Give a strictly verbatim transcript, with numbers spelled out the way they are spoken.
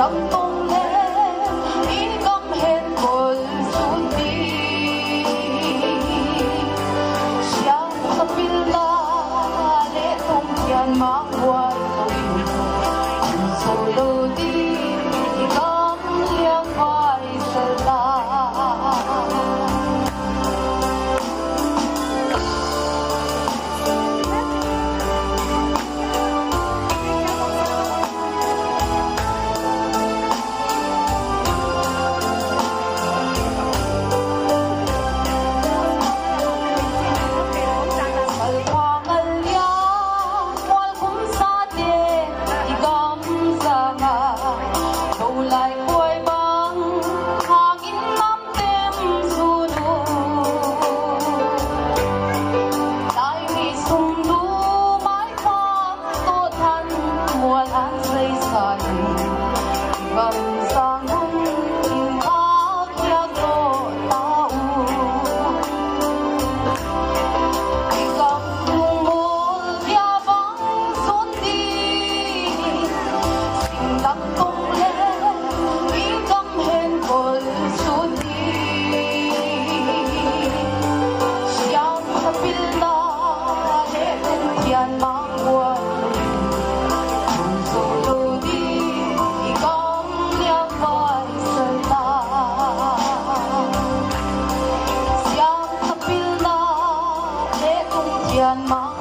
Tong le i gam hen kol sun di. Siangthou pilna leh tungthian manghuai tou in, solo di i gam liang vai sel ta. Toh than mual an sei sa in, i gam sang hun in a kia toh ta u. I gam lung mol dia bang sun di, singtang tong le i gam hen kol sun di. Siangthou pilna leh tungthian manghuai tou in, solo di i gam liang vai sel ta. Siangthou pilna leh tungthian mang